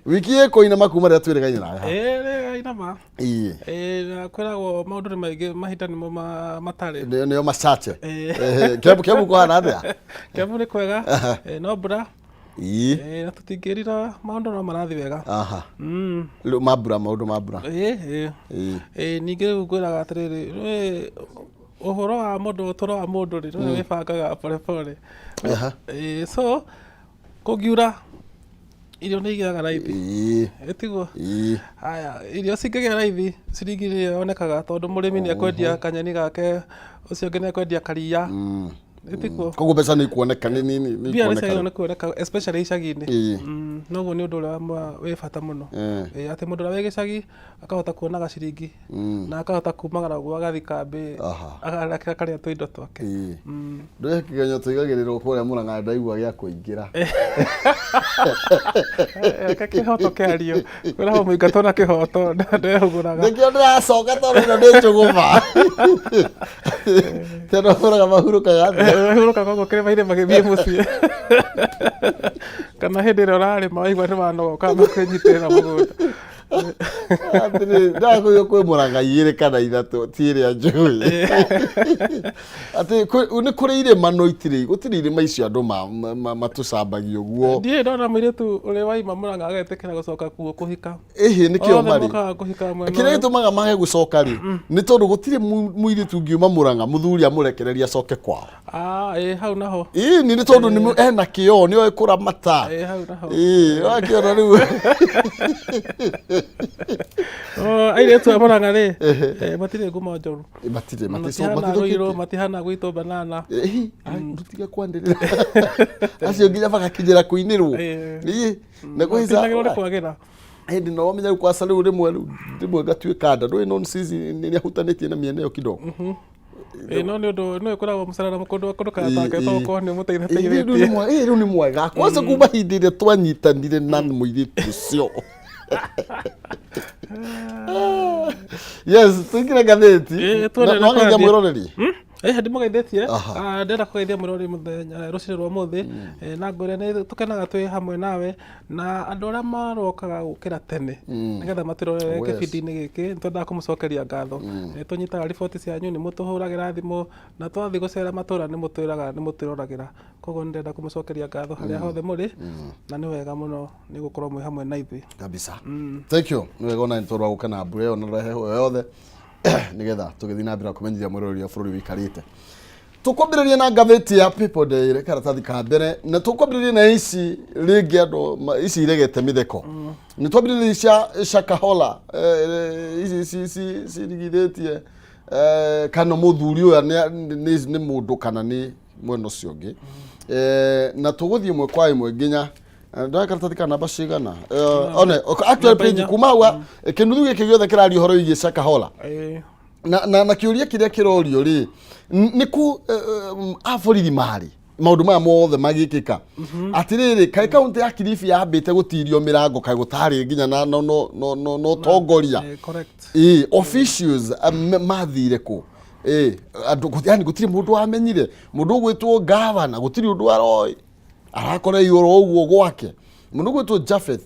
Wiki ĩkũinama kuma rĩrĩa twĩrĩgaine nawe haha. Ĩĩ rĩ inama. Ĩĩ. Ĩĩ na kwĩragwo maũndũ nĩ maingĩ mahinda nĩmo matarĩ. Nĩo machache. Ĩĩ. Ehe, Kiambu Kiambu kũhana atĩa? Kiambu nĩ kwega. Ĩĩ, no mbura. Ĩĩ. Ĩĩ, na tũtingĩrira maũndũ no marathiĩ wega. Aha. Rĩu mambura maũndũ ma mbura. Ĩĩ ĩĩ. Ĩĩ. Ĩĩ ningĩ rĩu ngwĩraga atĩrĩrĩ, rĩ ũhoro wa mũndũ ũtũro wa mũndũ rĩ, nĩwe wĩbangaga pole pole. Ĩĩ, so kũngiura irio nĩ igĩaga raithi. Ĩtiguo? Haya, irio cingĩgĩa raithi ciringi nĩ yonekaga tondũ mũrĩmi nĩ ekwendia kanyeni gake, ũcio ũngĩ nĩ ekwendia karia. Ĩtiguo? Koguo mbeca nĩ ikuoneka nĩ nĩ nĩ Mbia nĩ ikuoneka. ciagĩrĩirwo nĩ kuoneka especially icagi-inĩ. Noguo nĩ ũndũ ũrĩa wĩ bata mũno. Ĩĩ, atĩ mũndũ ũrĩa wĩ gĩcagi akahota kuona gaciringi na akahota kumagara ũguo agathiĩ kambĩ akarĩa tũindo twake. Ndũhe kĩgenyo tũigagĩrĩrwo kũrĩa Mũrang'a ndaigua gĩa kũingĩra. Reke kĩhoto kĩario. Kwĩragwo mũingatwo na kĩhoto ndehũgũraga. Nĩkĩo ndĩracoka tondũ ĩno nĩ njũgũma. Tondũ hũraga mahurũkaga atĩa? Mahurũkaga ũguo kĩrĩma-inĩ magĩthiĩ mũciĩ. Kana hĩndĩ ĩrĩa ũrarĩma waigua nĩ wanoga ũkamba kwĩnyitĩrĩra mũgũnda. Atĩrĩ, ndakũigua kwĩ Mũrang'a igĩrĩ kana ithatũ ti ĩrĩa njũĩ. Atĩ nĩ kũrĩ irĩma no itirĩ, gũtirĩ irĩma icio andũ matũcambagia ũguo. Ndirĩ ndona mũirĩtu ũrĩ waima Mũrang'a agetĩkĩra gũcoka kuo kũhika. Ĩhĩ nĩkĩo Othe marĩ. mokaga kũhika mwena Kĩrĩa ũyũ. gĩtũmaga mage gũcoka rĩ, nĩ tondũ gũtirĩ mũirĩtu ũngiuma Mũrang'a mũthuri amũrekererie acoke kwao. Ah, ĩ hau naho. Ĩĩ nĩ tondũ nĩ ena kĩo, nĩ oĩ kũramata. Ĩ hau naho. Ĩĩ, wakĩona rĩu. Oh, airĩtu a Mũrang'a rĩ, eh, matirĩ ngumo njũru. Matirĩ, Matihana rũirũ, matihana gwitũ banana. Ĩĩ, ndũtige kwanĩrĩra. Acio nginya magakinyĩra kũinĩrwo. Ĩĩ, na kwĩza. Matinagĩrwo nĩ kwagĩra. Hĩndĩ no wamenya rĩu kwaca rĩu rĩmwe rĩu rĩmwe ngatuĩka nda ndũĩ non season nĩ ahutanĩtie na mĩena ĩyo kidogo. Ĩĩ no nĩ ũndũ nĩ kwĩragwo mũcarara mũkũndũ kũndũ karatake to gũkorwo nĩ Ĩĩ, rĩu nĩ mũteithĩteithĩtie. ĩĩ, rĩu nĩ mwega kwanza kuma hĩndĩ ĩrĩa twanyitanire na mũirĩtu ũcio yes tũingĩre ngathĩti Ĩĩ, tuone Na- nĩwageithia ũrĩa kũrathiĩ. mwĩroreri Ĩĩ ndimũgeithĩtie. Aha. Ah, ndĩrenda kũgeithia mwĩroreri mũthenya rũcinĩ rwa ũmũthĩ na ngwĩre nĩ tũkenaga twĩ hamwe nawe na andũ arĩa marokaga gũkĩra tene nĩgetha matwĩrorere Oh, yes. kĩbindi-inĩ gĩkĩ nĩ twendaga kũmũcokeria ngatho. Nĩ tũnyitaga riboti cianyu, nĩ mũtũhũragĩra thimũ na twathiĩ gũcera matũra nĩ mũtwĩraga nĩ mũtwĩroragĩra. Koguo nĩ ndĩrenda kũmũcokeria ngatho harĩa hothe mũrĩ na nĩ wega mũno nĩ gũkorwo mwĩ hamwe na ithuĩ. Kabisa. Thank you. Nĩ wega ona nĩ tondũ wa gũka na mbura ĩyo na heho ĩyo yothe nĩgetha tũgĩthiĩ na mbere na kũmenyithia mwĩroreri ũrĩa bũrũri ũikarĩte. Tũkwambĩrĩria na ngathĩti ya People Daily karatathi ka mbere na tũkwambĩrĩria na ici rĩngĩ andũ ici iregete mĩtheko. Nĩ twambĩrĩria cia Shakahola ici cirigithĩtie kana mũthuri ũyũ nĩ mũndũ kana nĩ mwena ũcio ũngĩ. Na tũgũthiĩ ĩmwe kwa ĩmwe nginya ndoya karatathi ka namba cigana one actual Namba page inya. kuma hau kĩnuthu gĩkĩ gĩothe kĩraria ũhoro wĩgiĩ Shakahola. Na kĩũria kĩrĩa kĩrorio rĩ nĩ kũ aborithi marĩ maũndũ maya mothe magĩkĩka atĩrĩrĩ kaĩ kaũntĩ ya Kilifi yambĩte gũtirio mĩrango kaĩ gũtarĩ nginya na no no no no no ũtongoria. Correct. Ĩĩ, officials mathire kũ? Ĩĩ, andũ yani gũtirĩ mũndũ wamenyire mũndũ ũgwĩtwo gavana gũtirĩ ũndũ aroĩ arakora igũrũ ũguo gwake mũndũ ũgwĩtwo Japheth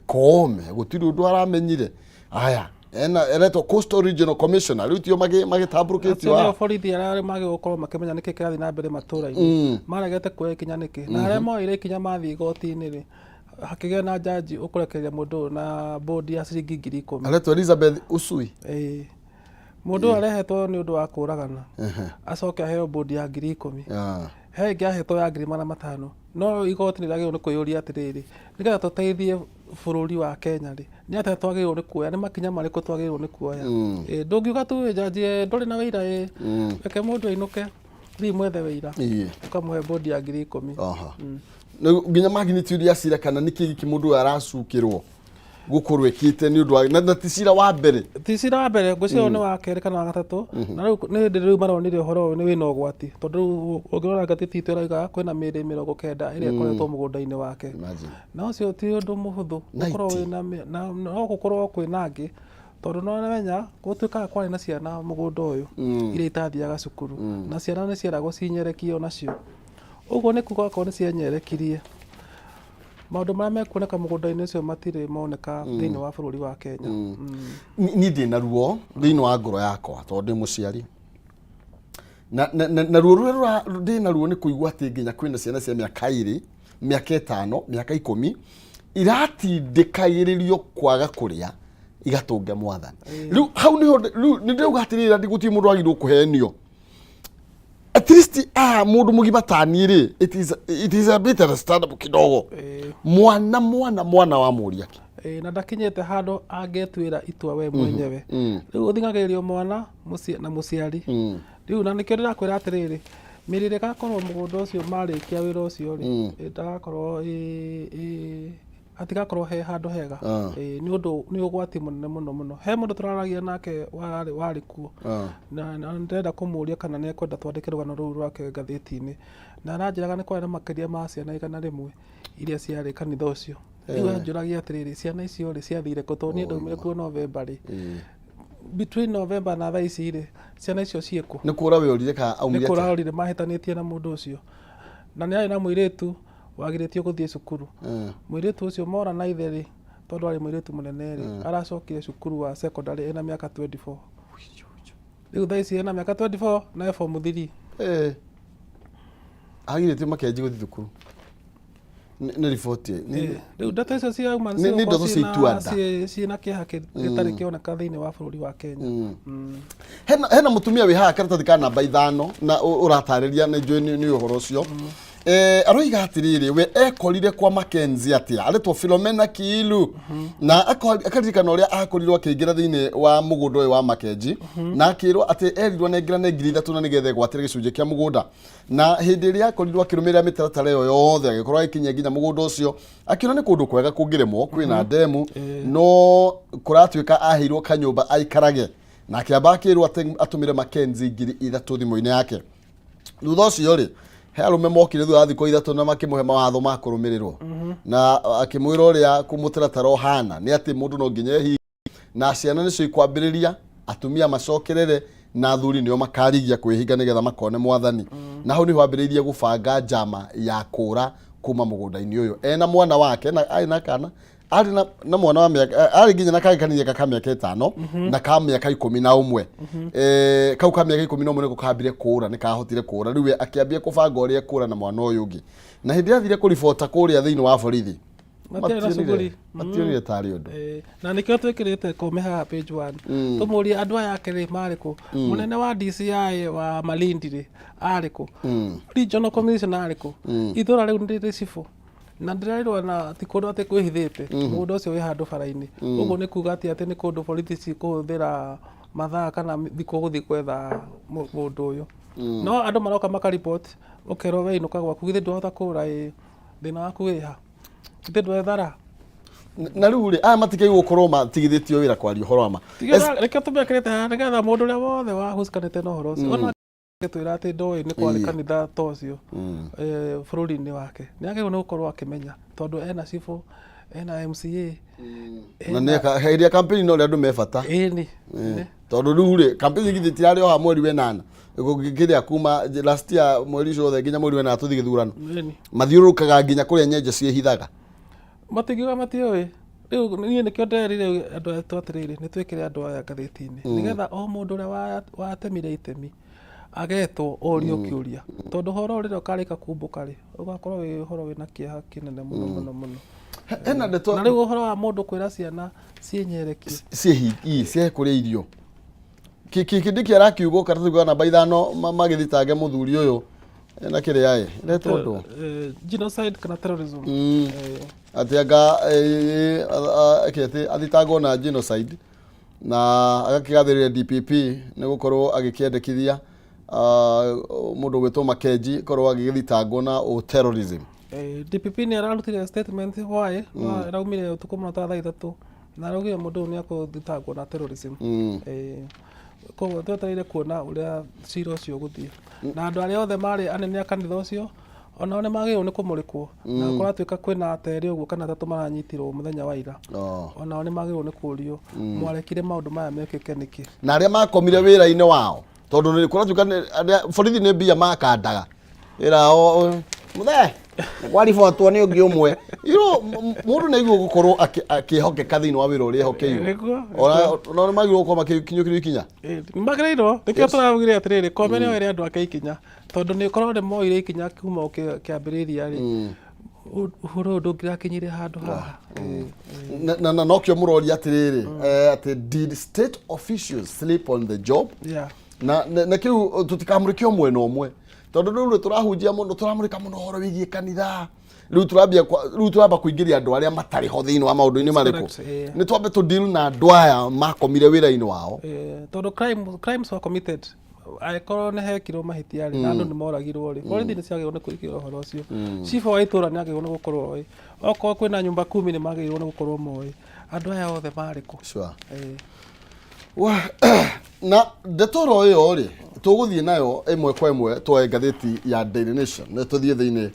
Koome gũtirĩ ũndũ aramenyire aya ena eretwo Coastal Regional Commissioner rĩu tio magĩtambũrũkĩtio Acio nĩo haha. borithi arĩa magĩrĩirwo gũkorwo makĩmenya nĩkĩ kĩrathiĩ na mbere matũra-inĩ maregete kuoya ikinya nĩkĩ na arĩa moire ikinya mathiĩ igoti-inĩ rĩ hakĩgĩa na njanji ũkũrekereria mũndũ ũyũ na bũndi ya ciringi 10,000. Aretwo Elizabeth Usui. Ĩĩ. Mũndũ ũyũ arehetwo nĩ ũndũ wa kũragana acoke aheo bũndi ya 10,000. He ĩngĩ ahetwo ya 500,000. No igoti nĩ rĩagĩrĩirwo nĩ kwĩyũria atĩrĩrĩ, nĩgetha tũteithie bũrũri wa Kenya rĩ, nĩ atĩa twagĩrĩirwo nĩ kuoya, nĩ makinya marĩkũ twagĩrĩirwo nĩ kuoya? Ĩĩ, ndũngiuga tu njanji ndũrĩ na wĩira ĩ, reke mũndũ ainũke, thiĩ mwethe wĩira, ũkamũhe bũndi ya 10,000. Aha. Na nginya magnitude ya cira kana nĩkĩ gĩkĩ mũndũ ũyũ aracukĩrwo gũkorwo ĩkĩte nĩ ũndũ wa na ti cira wa mbere. Ti cira wa mbere, ngwĩciria ũyũ nĩ wa kerĩ kana wa gatatũ, na rĩu nĩ hĩndĩ rĩu maronire ũhoro ũyũ nĩ wĩna ũgwati, tondũ rĩu ũngĩrora ngathĩti itũ ĩrauga kwĩna mĩĩrĩ 90 ĩrĩa ĩkoretwo mũgũnda-inĩ wake. Imagine. Na ũcio ti ũndũ mũhũthũ gũkorwo 90. wĩna na no gũkorwo kwĩna angĩ, tondũ nĩ ũramenya gũtuĩkaga kwarĩ na ciana mũgũnda ũyũ iria itathiaga cukuru, na ciana nĩ cieragwo cinyerekie onacio. Ũguo nĩ kuga okorwo nĩ cienyerekirie. Maũndũ marĩa mekuoneka mũgũnda-inĩ ũcio matirĩ moneka thĩinĩ wa bũrũri wa Kenya. Niĩ ndĩ na ruo thĩinĩ wa ngoro yakwa tondũ ndĩ mũciari na ruo rũrĩa ndĩ na ruo nĩ kũigua atĩ nginya kwĩna ciana cia mĩaka 2, mĩaka 5, mĩaka 10 iratindĩkagĩrĩrio kwaga kũrĩa igatũnge mwathani. Rĩu hau nĩho rĩu nĩ ndĩrauga atĩrĩrĩ, atĩ gũtirĩ mũndũ wagĩrĩirwo kũhenio. At least mũndũ mũgima ta niĩ rĩ, it is a bit understandable kidogo. Mwana mwana mwana wa mũria. Ĩĩ, na ndakinyĩte handũ angĩtuĩra itua we mwenyewe. Rĩu ũthing'agĩrĩrio mwana na mũciari. Rĩu na nĩkĩo ndĩrakwĩra atĩrĩrĩ, mĩrĩ ĩrĩa ĩgakorwo mũgũnda ũcio marĩkia wĩra ũcio rĩ, ndagakorwo hatigakorwo he handũ hega. Ĩĩ, nĩ ũndũ nĩ ũgwati mũnene mũno mũno. He mũndũ tũraragia nake warĩ kuo na ndĩrenda kũmũria kana nĩ ekwenda twandĩke rũgano rũu rwake ngathĩti-inĩ, na aranjĩraga nĩ kwarĩ na makĩria ma ciana 100 iria ciarĩ kanitha ũcio. Rĩu anjũragia atĩrĩrĩ, ciana icio rĩ ciathire kũ? Tondũ niĩ ndaumire kuo November rĩ, between November na thaa ici rĩ, ciana icio ciĩkũ? Nĩ kũra we orire kana Nĩ aumire kũra atĩa? orire mahĩtanĩtie na mũndũ ũcio, na nĩ arĩ na mũirĩtu wagirĩtio gũthiĩ cukuru. Mũirĩtu ũcio mora na ithe rĩ, tondũ arĩ mũirĩtu mũnene rĩ, aracokire cukuru wa secondary ena mĩaka 24. Rĩu thaa ici ena mĩaka 24 na e form 3. Agirĩtio Makenji gũthiĩ thukuru. Nĩ riboti. Rĩu ndeto icio ciauma Nĩ ndeto cia itua nda. Ciĩna kĩeha gĩtarĩ kĩoneka thĩinĩ wa bũrũri wa Kenya. Hena mũtumia wĩ haha karatathi ka namba 5 na ũratarĩria nĩ njũĩ nĩ ũhoro ũcio. Aroiga atĩrĩrĩ, we ekorire kwa Mackenzie atĩa? Aretwo Philomena Kiilu na akaririkana ũrĩa akorirwo akĩingĩra thĩinĩ wa mũgũnda ũyũ wa Mackenzie na akĩrwo atĩ erirwo nengerane 3,000 na nĩgetha egwatĩre gĩcunjĩ kĩa mũgũnda, na hĩndĩ ĩrĩa akorirwo akĩrũmĩrĩra mĩtaratara ĩyo yothe agĩkorwo agĩkinyia nginya mũgũnda ũcio, akĩona nĩ kũndũ kwega kũngĩrĩmwo, kwĩna ndemu, no kũratuĩka aheirwo kanyũmba aikarage na akĩamba akĩrwo atĩ atũmĩre Mackenzie 3,000 thimũ-inĩ yake. Thutha ũcio rĩ, he arũme mokire thutha wa thikũ 3 na makĩmũhe mawatho ma kũrũmĩrĩrwo na akĩmwĩra ũrĩa mũtaratara ũhana nĩ atĩ mũndũ no nginya ehinge na ciana nĩcio ikwambĩrĩria, atumia macokerere na athuri nĩo makarigia kwĩhinga nĩgetha makone mwathani. Na hau nĩho ambĩrĩirie gũbanga njama ya kũra kuma mũgũnda-inĩ ũyũ ena mwana wake na arĩ na kana arĩ na mwana wa mĩaka arĩ nginya na kangĩ kanini ka mĩaka 5 na ka mĩaka 11. Kau ka mĩaka 11 nĩko kambire kũra, nĩ kahotire kũra. Rĩu we akĩambia kũbanga ũrĩa ekũra na mwana ũyũ ũngĩ, na hĩndĩ ĩrĩa athire kũribota kũrĩa thĩinĩ wa borithi Matiarĩ na cuguri. Mationire tarĩ ũndũ. Na nĩkĩo twĩkĩrĩte kome haha page 1 tũmũrie andũ aya ake rĩ marĩ kũ, mũnene wa DCI wa Malindi rĩ arĩ kũ, regional commissioner arĩ kũ? Itũra rĩu nĩ rĩrĩ cibũ na ndĩrerirwo na ti kũndũ atĩ kwĩhithĩte, mũgũnda ũcio wĩ handũ bara-inĩ. Ũguo nĩ kuga atĩ nĩ kũndũ borithi cikũhũthĩra mathaa kana thikũ gũthiĩ gwetha mũndũ ũyũ. No andũ maroka makariboti, ũkerwo we inũka gwaku, githĩ ndwahota kũra? Ĩ thĩna waku wĩha? Githĩ ndwethara? Na rĩu rĩ, aya matikĩgwo gũkorwo matigithĩtio wĩra kwaria ũhoro wa ma. Reke tũmekĩrĩte haha nĩgetha mũndũ ũrĩa wothe wahucikanĩte na ũhoro ũcio ona twĩra atĩ ndoĩ nĩ kwarĩ kanitha ta ũcio bũrũri-inĩ wake, nĩ agĩrĩirwo nĩ gũkorwo akĩmenya tondũ ena cibũ, ena MCA. Na nĩ hĩndĩ ya campaign no ũrĩa andũ me bata. Ĩni. Tondũ rĩu rĩ, campaign githĩ tirarĩ o haha mweri wa 8 kĩrĩa kuma last year mweri ũcio wothe nginya mweri wa 8 tũthiĩ gĩthurano. Mathiũrũrũkaga nginya kũrĩa nyenje ciĩhithaga. Matingiuga matiũĩ. Rĩu niĩ nĩkĩo nderire andũ aitũ atĩrĩrĩ, nĩ twĩkĩre andũ aya ngathĩti-inĩ nĩgetha o mũndũ ũrĩa watemire itemi agetwo orio kĩũria, tondũ ũhoro ũyũ rĩrĩa ũkarĩka kumbũka rĩ, ũgakorwo wĩ ũhoro wĩna kĩeha kĩnene mũno mũno mũno. Hena ndeto. Na rĩu ũhoro wa mũndũ kwĩra ciana ciĩnyerekie, ciĩhi ciahe kũrĩa irio kĩndĩ kĩ arakiugo karatathi ka namba 5 magĩthitange mũthuri ũyũ na kĩrĩa ĩ retwo ndũ. Genocide kana terrorism. Atĩ anga atĩ athitangwo na genocide na agakĩgathĩrĩria DPP nĩ gũkorwo agĩkĩendekithia mũndũ ũgwĩtwo Makenji korwo agĩgĩthitangwo na ũ terrorism. DPP nĩ ararutire statement why no ĩraumire ũtukũ mũno ta thaa 3 na araugire mũndũ ũyũ nĩ ekũthitangwo na terrorism. Koguo twetereire kuona ũrĩa cira ũcio ũgũthiĩ na andũ arĩa othe marĩ anene a kanitha ũcio onao nĩ magĩrĩirwo nĩ kũmũrĩkwo na kũratuĩka kwĩna aterĩ ũguo kana atatũ maranyitirwo mũthenya wa ira. Onao nĩ magĩrĩirwo nĩ kũrio, mwarekire maũndũ maya mekĩke nĩkĩ? Na arĩa makomire wĩra-inĩ wao, tondũ nĩ kũratuĩka borithi nĩ mbia makandaga wĩra wao mũthee. Kwaribotwo nĩ ũngĩ ũmwe. Mũndũ nĩ aigua gũkorwo akĩhokeka thĩinĩ wa wĩra ũrĩa ehokeirwo. Ona ona nĩ magĩrĩirwo gũkorwo makĩkinyũkĩrio ikinya. Nĩ magĩrĩirwo, nĩkĩo tũraugire atĩrĩrĩ, Koome nĩ oere andũ ake ikinya, tondũ nĩ korwo nĩ moire ikinya kuma o kĩambĩrĩria rĩ, ũhoro ũyũ ndũngĩrakinyire handũ haha. Na nokĩo mũroria atĩrĩrĩ, atĩ did state officials sleep on the job? Na kĩu tũtikamũrĩke o mwena ũmwe, tondũ rĩu rĩ tũrahunjia mũno, tũramũrĩka mũno ũhoro wĩgiĩ kanitha. Rĩu tũrambia rĩu tũramba kũingĩria andũ arĩa matarĩ ho thĩinĩ wa maũndũ-inĩ marĩkũ. Nĩ twambe tũ deal na andũ aya makomire wĩra-inĩ wao. Tondũ crimes were committed, angĩkorwo nĩ hekirwo mahĩtia rĩ, na andũ nĩ moragirwo rĩ, borithi nĩ ciagĩrĩirwo nĩ kũingĩra ũhoro ũcio. Cibũ wa itũra nĩ agĩrĩirwo nĩ gũkorwo oĩ. Okorwo kwĩna nyumba kumi, nĩ magĩrĩirwo nĩ gũkorwo moĩ andũ aya othe marĩ kũ. Na ndeto ro ĩyo rĩ, tũgũthiĩ nayo ĩmwe kwa ĩmwe. Tuoe ngathĩti ya Daily Nation, nĩ tũthiĩ thĩinĩ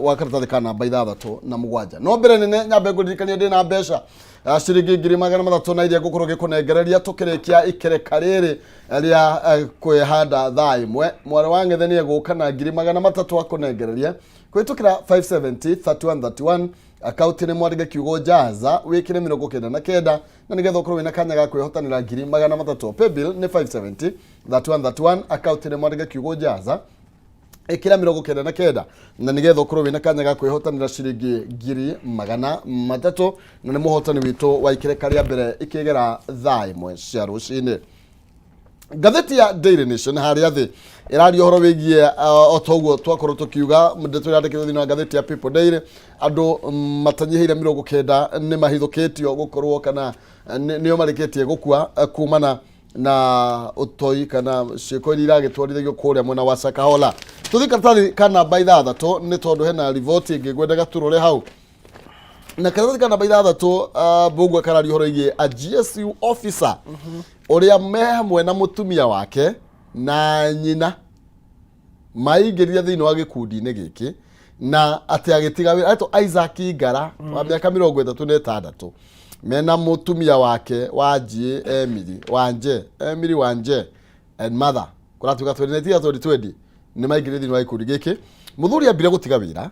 wa karatathi ka namba 6 na 7. No mbere nene nyambe ngũririkania ndĩ na mbeca ciringi 300,000 na iria ngũkorwo ngĩkũnengereria tũkĩrĩkia ikereka rĩrĩ rĩa kwĩhanda thaa 1. Mwarĩ wa ng'ethe nĩ egũka na 300,000 akũnengereria kũhĩtũkĩra 570 3131, akaunti nĩ mwandĩke kiugo jaza, wĩkĩre 99, na nĩgetha ũkorwo wĩna kanya ga kwĩhotanĩra 300,000. Paybill nĩ 570 3131, akaunti nĩ mwandĩke kiugo jaza, ĩkĩra 99, na nĩgetha ũkorwo wĩna kanya ga kwĩhotanĩra ciringi 300,000, na nĩ mũhotani witũ wa ikereka rĩa mbere ikĩgera thaa 1 cia rũcinĩ. Ngathĩti ya Daily Nation harĩa thĩ ĩraria ũhoro wĩgiĩ o ta ũguo twakorwo tũkiuga, ndeto ĩrandĩkĩtwo thĩinĩ wa ngathĩti ya People Daily, andũ matanyihĩire 90 nĩ mahithũkĩtio gũkorwo kana nĩo marĩkĩtie gũkua kumana na ũtoi kana ciĩko iria iragĩtwarithagio kũrĩa mwena wa Shakahola. Tũthiĩ karatathi ka namba 6, nĩ tondũ hena riboti ĩngĩ ngwendaga tũrore hau. Na karatathi ka namba 6, Mbũgua kararia ũhoro wĩgiĩ a GSU officer ũrĩa me hamwe na mũtumia wake na nyina maingĩrire thĩinĩ wa gĩkundi-inĩ gĩkĩ, na atĩ agĩtiga wĩra, etwo Isaac Ngara wa mĩaka 36, mena mũtumia wake Wanjie Emily Wanje, Emily Wanje and mother, kũratuĩka 2019 2020 nĩ maingĩrire thĩinĩ wa gĩkundi gĩkĩ. Mũthuri ambire gũtiga wĩra,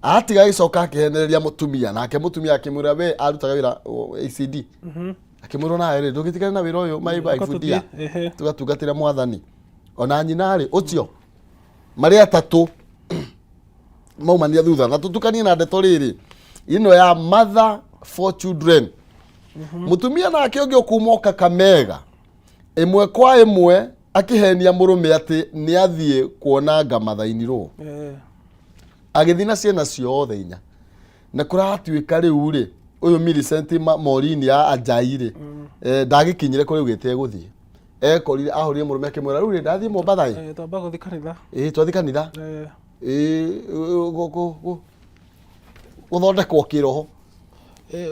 atiga agĩcoka akĩhenereria mũtumia, nake mũtumia akĩmwĩra we arutaga wĩra ACD, akĩmwĩra nawe rĩ, ndũgĩtigane na wĩra ũyũ, my wife dear, tũgatungatĩra Mwathani. Ona nyina rĩ, ũcio marĩ atatũ maumania thutha. Na tũtukanie na ndeto rĩrĩ ĩno ya mother for children. Mũtumia nake ũngĩ ũkuma o Kakamega, ĩmwe kwa ĩmwe akĩhenia mũrũme atĩ nĩ athiĩ kuona ngamathainirwo, agĩthiĩ na ciana ciothe inya. Na kũratuĩka rĩu rĩ, ũyũ Millicent Morini ya Ajai rĩ, ndagĩkinyire kũrĩa augĩte egũthiĩ. Ekorire ahũrire mũrũme akĩmwĩra, rĩu rĩ, ndathiĩ Mombatha ĩ. Twamba gũthiĩ kanitha. Ĩ, twathiĩ kanitha. Ĩ, gũthondekwo kĩroho.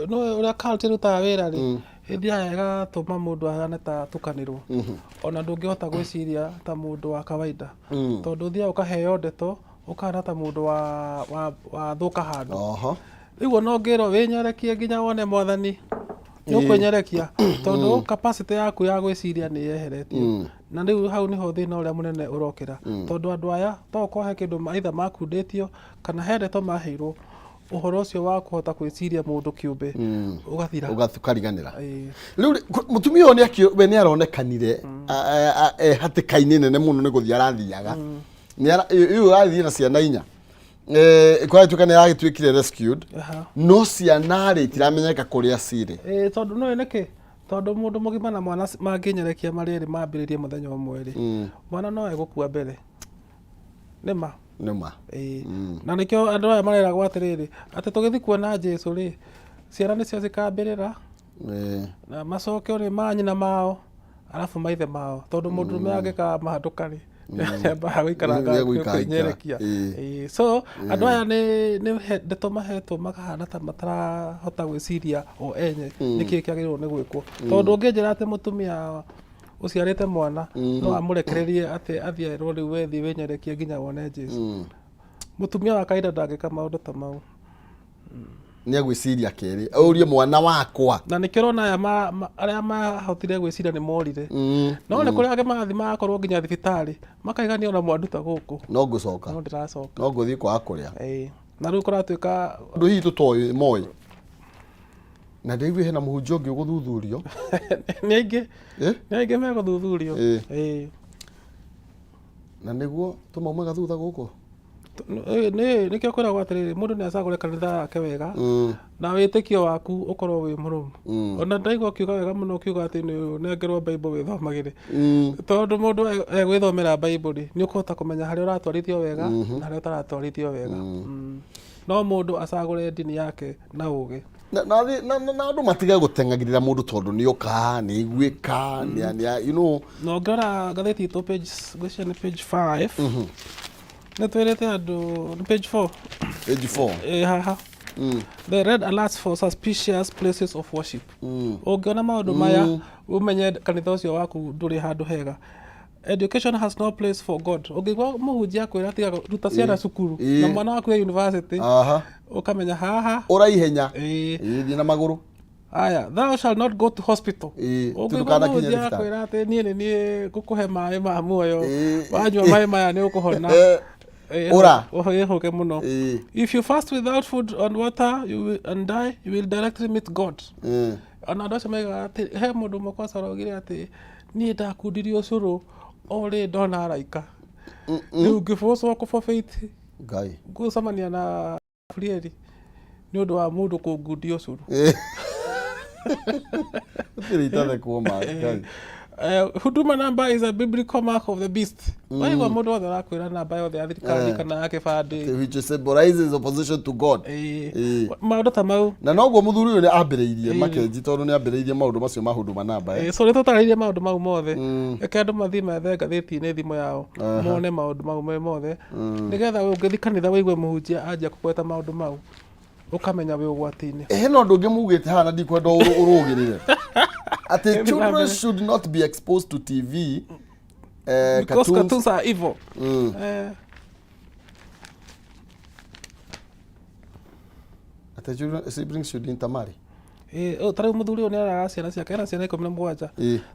No ũrĩa cult ĩrutaga wĩra rĩ, ĩthiaga ĩgatũma mũndũ ahane ta atukanĩrwo, ona ndũngĩhota gwĩciria ta mũndũ wa kawaida, tondũ ũthiaga ũkaheo ndeto ũkahana ta mũndũ wa wathũka handũ. Rĩu ona ũngĩrwo wĩnyerekie nginya wone Mwathani, nĩ ũkwĩnyerekia, tondũ capacity yaku ya gwĩciria nĩ yeheretio. Na rĩu hau nĩho thĩna ũrĩa mũnene ũrokĩra, tondũ andũ aya to ũkorwo he kĩndũ either makundĩtio kana he ndeto maheirwo, ũhoro ũcio wa kũhota gwĩciria mũndũ kĩũmbe ũgathira. Ũkariganĩra. Rĩu rĩ, mũtumia ũyũ we nĩ aronekanire e hatĩka-inĩ nene mũno, nĩ gũthiĩ arathiaga. Ĩyo arathiĩ na ciana inya. Kũratuĩka nĩ aragĩtuĩkire rescued, no ciana rĩ, itiramenyeka kũrĩa cirĩ. Tondũ nĩũĩ nĩkĩ? Tondũ mũndũ mũgima na mwana mangĩnyerekia marĩ erĩ mambĩrĩrie mũthenya ũmwe rĩ, mwana no egũkua mbere, nĩma. Nĩma. Ĩĩ. Na nĩkĩo andũ aya mareragwo atĩrĩrĩ, atĩ tũgĩthiĩ kuona Jesu rĩ, ciana nĩcio cikambĩrĩra, na macokio nĩ manyina mao, arabu maithe mao, tondũ mũndũrũme angĩka mahatũka rĩ, nĩambaga gũikaranga. Nĩegũikara. Kwĩnyerekia. Ĩĩ. So andũ aya nĩ ndeto mahetwo makahana ta matarahota gwĩciria o enye nĩkĩĩ kĩagĩrĩirwo nĩ gwĩkwo, tondũ ũngĩnjĩra atĩ mũtumia ũciarĩte mwana no amũrekererie atĩ athiĩ erwo, rĩu we thiĩ wĩnyerekie nginya wone Jesu, mũtumia wa kawaida ndangĩka maũndũ ta mau. Nĩ agwĩciria kerĩ, ũrie mwana wakwa. Na nĩkĩo ũrona aya arĩa mahotire gwĩciria nĩ morire. No nĩ kũrĩ angĩ marathiĩ magakorwo nginya thibitarĩ, makaiga niĩ ona mwanduta gũkũ no ngũcoka, no ndĩracoka, no ngũthiĩ kwaga kũrĩa. Ĩĩ. Na rĩu kũratuĩka ũndũ hihi tũtoĩ moĩ. Na ndĩraigua hena mũhunjia ũngĩ ũgũthuthurio. Nĩ aingĩ. Eh? Nĩ aingĩ megũthuthurio. Ĩĩ. Ĩĩ. Na nĩguo tũmaumaga thutha gũkũ. Nĩkĩo kwĩragwo atĩrĩrĩ, mũndũ nĩ acagũre kanitha yake wega na wĩtĩkio waku ũkorwo wĩ mũrũmu. Ona ndaigua ũkiuga wega mũno, ũkiuga atĩ nĩ ũnengerwo Bible wĩthomagĩre, tondũ mũndũ egwĩthomera Bible rĩ, nĩ ũkũhota kũmenya harĩa ũratwarithio wega na harĩa ũtaratwarithio wega. No mũndũ acagũre ndini yake na ũgĩ. Na andũ matige gũteng'agĩrĩra mũndũ tondũ nĩ oka, nĩ aiguĩka, nĩ. Na ũngĩrora ngathĩti itũ page, ngwĩciria nĩ page 5, nĩ twĩrĩte andũ, nĩ page 4. Page 4. Ĩ haha, the red alerts for suspicious places of worship. Ũngĩona maũndũ maya, ũmenye kanitha ũcio waku ndũrĩ handũ hega. Education has no place for God. Ũngĩigua mũhunjia akwĩra tiga ruta ciana cukuru na mwana waku e university, ũkamenya haha ũra ihenya. Ĩĩ. Ĩĩ, thiĩ na magũrũ. Aya, thou shall not go to hospital. Ĩĩ, Ũngĩigua ndũkanakinye mũhunjia thibitarĩ. akwĩra atĩ niĩ nĩ niĩ ngũkũhe maĩ ma muoyo, wanyua maĩ maya nĩ ũkũhona. Ĩĩ, Ũra. Wĩhũge mũno. If you fast without food and water you will, and die, you will directly meet God. Ona andũ acio maigaga atĩ he mũndũ ũmwe kwanza ũraugire atĩ niĩ ndakundirie ũcũrũ o rĩ ndona araika, rĩu ngĩbocwo kũbobeit Ngai. Ngũcemania na Gabrieli nĩ ũndũ wa mũndũ kũngundia ũcũrũ. Gũtirĩ itathekwo ma Ngai. Huduma number is a biblical mark of the beast. Waigua mũndũ wothe arakwĩra namba yothe ya thirikari kana ya kĩbandĩ which symbolizes opposition to God. Maũndũ ta mau. Na noguo mũthuri ũyũ nĩ ambĩrĩirie Makenji, tondũ nĩ ambĩrĩirie maũndũ macio ma huduma namba. So nĩ tũtarĩirie maũndũ mau mothe. Reke andũ mathiĩ methe ngathĩti-inĩ thimũ yao, mone maũndũ mau me mothe, nĩgetha we ũngĩthiĩ kanitha wĩigue mũhunjia anjia kũgweta maũndũ mau, ũkamenya wĩ ũgwati-inĩ. Hena ũndũ ũngĩ mugĩte haha na ndikwenda ũrũgĩrĩre, atĩ Ĩthi na children mbere. should not be exposed to TV because cartoons. Cartoons are evil. Atĩ children, siblings should intermarry. Ĩ, ta rĩu mũthuri ũyũ nĩ araraga ciana ciake, ena ciana 17.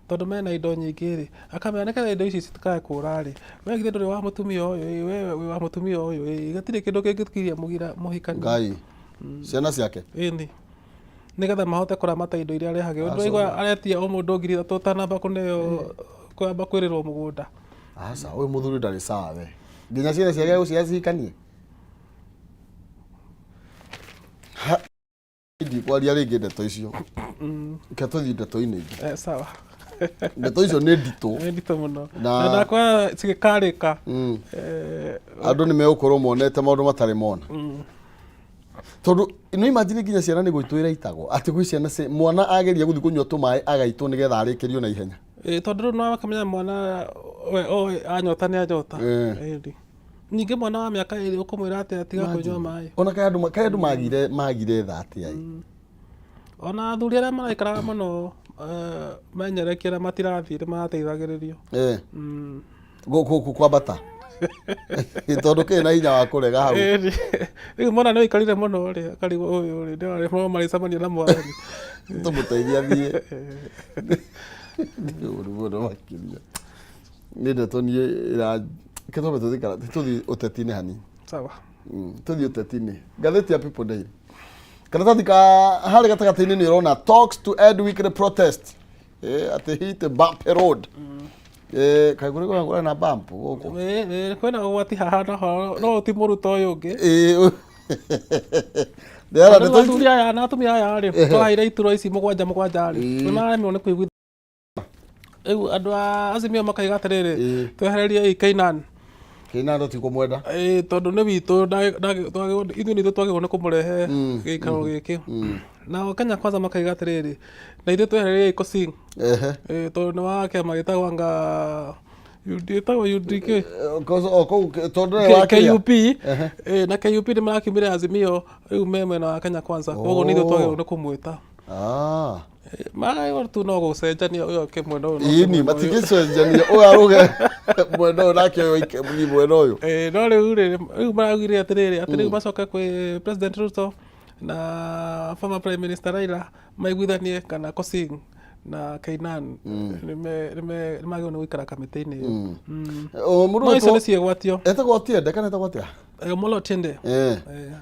Tondũ mena indo nyingĩ rĩ, akamera nĩgetha indo ici citikae kũra rĩ, we githĩ ndũrĩ wa mũtumia ũyũ? Ĩ, we wĩ wa mũtumia ũyũ. Ĩ, gũtirĩ kĩndũ kĩngĩkiria mũgira mũhikania. Ngai, ciana ciake. Ĩni, nĩgetha mahote kũramata indo iria arehagĩrwo. Ndũraigua aretia o mũndũ 3000 ũtanamba kũneo, kwamba kwĩrĩrwo mũgũnda. Aca, ũyũ mũthuri ndarĩ sawa we, nginya ciana ciake gũciara cihikanie. Ndikwaria rĩngĩ ndeto icio, reke tũthiĩ ndeto-inĩ ingĩ. Sawa. Ndeto icio nĩ nditũ. Nĩ nditũ mũno. Na ndakwa cigĩkarĩka. Andũ nĩ megũkorwo monete maũndũ matarĩ mona, tondũ no imagine nginya ciana nĩ gũitwo iraitagwo, atĩ gwĩ ciana mwana ageria gũthiĩ kũnyua tũmaĩ agaitwo nĩgetha arĩkĩrio na ihenya. Ĩ, tondũ rĩu no akamenya mwana we oĩ anyota nĩ anyota. Ĩni. Ningĩ mwana wa mĩaka 2 ũkũmwĩra atĩa tiga kũnyua maĩ? Ona kaĩ andũ magire tha atĩa ĩ? Ona athuri arĩa maraikaraga mũno menyerekia na matirathiĩ nĩ marateithagĩrĩrio. Kwambata tondũ kĩrĩ na hinya wa kũrega hau. Ĩni. Rĩu mwana nĩ waikarire mũno rĩ, akarigwo ũyũ rĩ nĩ marĩcemania na mwathani. Tũmũteithie athiĩ. Nĩ ũru mũno makĩria, nĩ ndeto niĩ ĩra ke twambe tũthiĩ kana tũthiĩ ũteti-inĩ hanini. Sawa. Tũthiĩ ũteti-inĩ, ngathĩti ya People Daily, karatathi ka harĩ gatagatĩ-inĩ nĩ ũrona talks to end weekly protest, atĩ hit bump road. Kaĩ kũrĩ kũrĩ na bump gũkũ? Ĩ, ĩ, kwĩna ũgwati haha naho, no ti mũru ta ũyũ ũngĩ. Ndĩrona Rĩu ndeto ici. Athuri aya na atumia aya rĩ, twaheire iturwa ici mũgwanja mũgwanja rĩ, nĩ mararemirwo nĩ kũiguithania. Rĩu andũ a Azimio makaiga atĩrĩrĩ, twehererie Kainan. Kĩnando ti kũmwenda. Ĩ, tondũ nĩ witũ, ithuĩ nĩ ithuĩ twagĩrĩirwo nĩ kũmũrehe gĩikaro gĩkĩ. Nao Kenya Kwanza makaiga atĩrĩrĩ, na ithuĩ twehererie Kosing. Ĩ, tondũ nĩ wa kĩama gĩtagwo anga UD, ĩtagwo UDK. O kũu tondũ nĩwe wa kĩrĩa? KUP. Ĩ, na KUP nĩ marakiumire Azimio, rĩu me mwena wa Kenya Kwanza, koguo nĩ ithuĩ twagĩrĩirwo nĩ kũmwĩta. Magagĩrĩirwo tu no gũcenjania, ũyũ oke mwena ũyũ na ũyũ Ĩni mwena ũyũ. Matingĩcenjania, ũyũ arũge mwena ũyũ nake ũyũ thiĩ mwena ũyũ. Ĩ, no rĩu rĩ, rĩu maraugire atĩrĩrĩ, atĩ rĩu macoke kwĩ President Ruto. Na former prime minister Raila maiguithanie kana Kosing na Kainan nĩ magĩrĩirwo nĩ gũikara kamĩtĩ-inĩ ĩyo. O, mũndũ No icio wetwo nĩ ciĩgwatio. Etagwo Otiende kana etagwo atĩa? Omolo Otiende.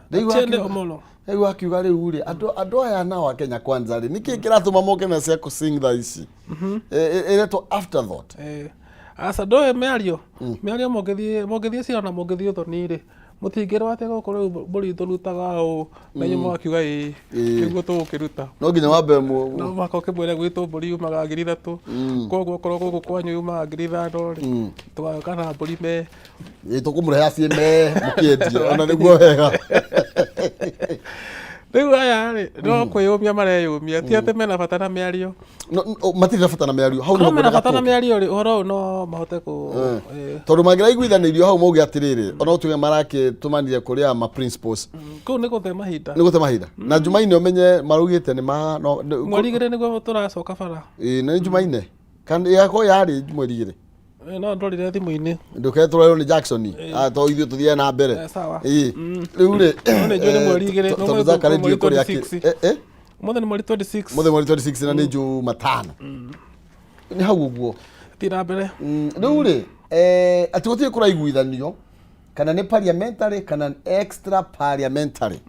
Ndaigua Otiende akiuga Omolo. Rĩu akiuga rĩu rĩ, andũ aya nao a Kenya Kwanza rĩ, nĩkĩ kĩratũma moke na cia kũsing thaa ici? Ĩretwo afterthought. Aca, ndũĩ mĩario mũngĩthiĩ cira na mũngĩthiĩ ũthoni rĩ, mũtingĩrwo atĩ gũkũ rĩu mbũri tũrutaga ũũ, na inyuĩ mũgakiuga ĩĩ, nĩguo tũgũkĩruta. No nginya wambe mu No mũhaka ũkĩmwĩre gwitũ mbũri yumaga 3000, koguo okorwo gũkũ kwanyu yumaga 5000 rĩ, tũgagĩũka na mbũri me Ĩ, tũkũmũrehera ciĩ me mũkĩendie ona nĩguo wega. Rĩu aya rĩ, no kwĩyũmia mareyũmia, ti atĩ mena bata na mĩario. No, matirĩ na bata na mĩario hau. Korwo Nĩho mena ngwendaga bata na tũke. mĩario rĩ, ũhoro ũyũ no mahote kũ Tondũ mangĩraiguithanĩirio hau mauge atĩrĩrĩ, ona ũtuge marakĩtũmanire kũrĩa ma principles. Kũu nĩ gũte mahinda. Nĩ gũte mahinda na Jumaine ũmenye maraugĩte nĩ ma no, Mweri 2 nĩguo tũracoka bara. Ĩ, na nĩ Jumaine kana ĩgakorwo yarĩ mweri 2? No ndorire thimũ-inĩ. Ndũketũrerwo nĩ Jackson. Ah, to ithuĩ tũthiĩ na mbere. Sawa. Ĩ, rĩu rĩ, No nĩ njũĩ nĩ mweri 2, no tondũ mweri Zachary mweri ndiũĩ kũrĩa 26. Eh? Ũmũthĩ nĩ mweri 26. Mũthĩ mweri 26 na nĩ Jumatano, nĩ hau ũguo. Thiĩ na mbere. Rĩu rĩ, atĩ gũtirĩ kũraiguithanio kana nĩ parliamentary kana extra parliamentary.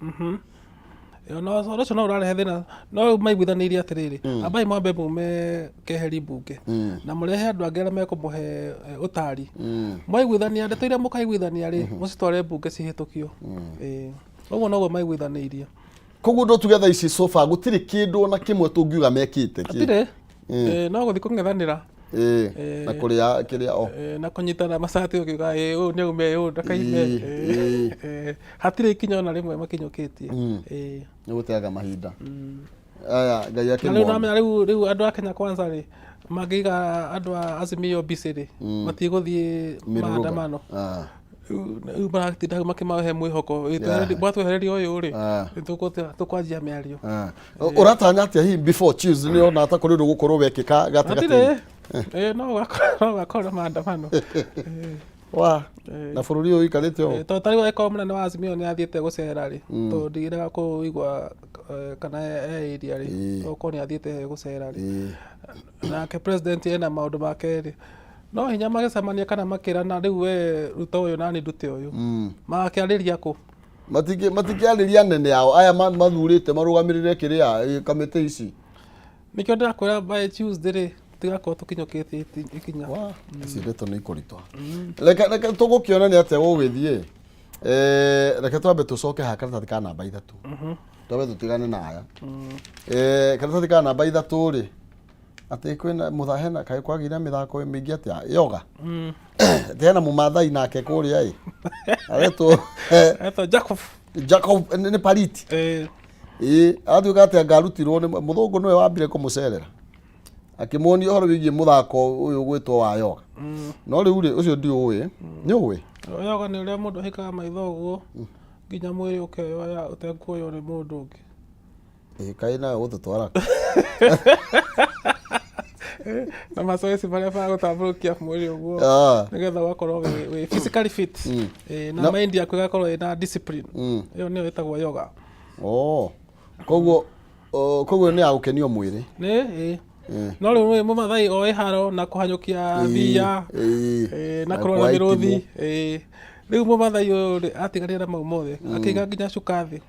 Ĩyo no ũndũ ũcio no ũrarehe thĩna, no rĩu maiguithanĩirie atĩrĩrĩ, ambai mwambe mume keheri mbunge na mũrehe andũ angĩ arĩa mekũmũhe ũtari. Mwaiguithania ndeto iria mũkaiguithania rĩ, mũcitware mbunge cihĩtũkio. Ĩĩ. Ũguo noguo maiguithanĩirie. Koguo no tuge thaa ici so far gũtirĩ kĩndũ ona kĩmwe tũngiuga mekĩte Hatirĩ. No gũthiĩ kũng'ethanĩra. Na kũrĩa kĩrĩa o Na kũnyitana macati ũkiuga ĩ ũyũ nĩ aume, ũyũ ndakaime. Hatirĩ ikinya ona rĩmwe makinyũkĩtie. Nĩ gũteaga mahinda aya, Ngai Na rĩu akĩmona. Namenya rĩu andũ a Kenya Kwanza rĩ, mangĩiga andũ a Azimio busy rĩ, matigũthiĩ Mĩrũrũngano. maandamano. Rĩu maratinda hau makĩmahe mwĩhoko. "Ĩ, mwatwehereria ũyũ rĩ, tũkwanjia mĩario." Ũratanya atĩa hihi before Tuesday? Nĩ ũrona ta kũrĩ ũndũ gũkorwo wekĩka gatagatĩ? Hatirĩ. No gũgakorwo na maandamano. Wa na bũrũri ũyũ ũikarĩte ũũ. Tondũ ta rĩu angĩkorwo mũnene wa Azimio nĩ athiĩte gũcera rĩ, tondũ ndigĩrĩga kũigua kana e area rĩ, okorwo nĩ athiĩte gũcera rĩ, nake president ena maũndũ make rĩ, no hinya magĩcemania kana makĩrana rĩu we ruta ũyũ nani ndute ũyũ, magakĩarĩria kũ? Matingĩarĩria anene ao aya mathurĩte marũgamĩrĩre kĩrĩa kamĩtĩ ici. Nĩkĩo ndĩrakwĩra by Tuesday rĩ, tigakorwo tũkinyũkĩtie ikinya. Wa, ici ndeto nĩ ikũritũha. Reke tũgũkĩona nĩ atĩa gũgĩthiĩ. Reke twambe tũcoke haha karatathi ka namba 3, twambe tũtigane na aya. Karatathi ka namba 3 rĩ, atĩ kwĩna mũthahena kaĩ kwagĩire mĩthako mĩingĩ atĩa yoga, atĩ hena mũmathai nake kũrĩa ĩ aretwo Etwo Jacob. Jacob nĩ Pariti. Ĩĩ, aratuĩka atĩ anga arutirwo nĩ mũthũngũ, nĩwe wambire kũmũcerera akĩmuonia ũhoro wĩgiĩ mũthako ũyũ gwĩtwo wa yoga. No rĩu rĩ, ũcio ndiũĩ, nĩ ũĩ? Yoga nĩ ũrĩa mũndũ ahikaga maitho ũguo nginya mwĩrĩ ũkeyoya ũtekuoywo nĩ mũndũ ũngĩ. Ĩ, kaĩ nawe gũtũtwara Na mazoezi marĩa magũtambũrũkia mwĩrĩ ũguo nĩgetha ũgakorwo wĩ physically fit. Na mind yaku ĩgakorwo ĩna discipline. Ĩyo nĩyo ĩtagwo yoga. Oh, koguo nĩ ya gũkenio mwĩrĩ. Nĩ ĩ, no rĩu nĩ mũmathai oĩ haro na kũhanyũkia mbia na na kũrora kuoya mĩrũthi itimũ. Rĩu mũmathai ũyũ rĩ, atiganire na mau mothe, akĩiga nginya cuka thĩ,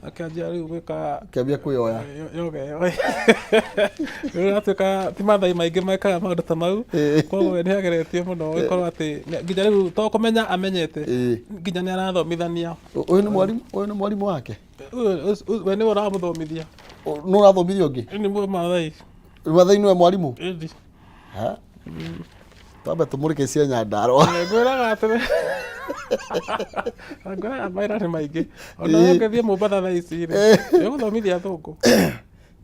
akĩanjia rĩu gwĩka Kĩambia kwĩyoya. Yoga ĩyo. Rĩu atuĩka ti mathai maingĩ mekaga maũndũ ta mau. Koguo we nĩ ageretie mũno gũkorwo atĩ nginya rĩu to kũmenya amenyete, nginya nĩ arathomithania. Ũyũ nĩ mwarimũ, ũyũ nĩ mwarimũ wake. We nĩwe ũramũthomithia. Nũ ũrathomithia ũngĩ? Nĩ mũmathai. Mathai nĩwe mwarimũ? Ĩndi. Ha? Twambe tũmũrĩke cia Nyandarũa. Ngwĩraga atĩrĩ, ngwĩraga mawĩra nĩ maingĩ, ona ũngĩthiĩ Mombatha thaa ici rĩ, nĩũgũthomithia athũngũ.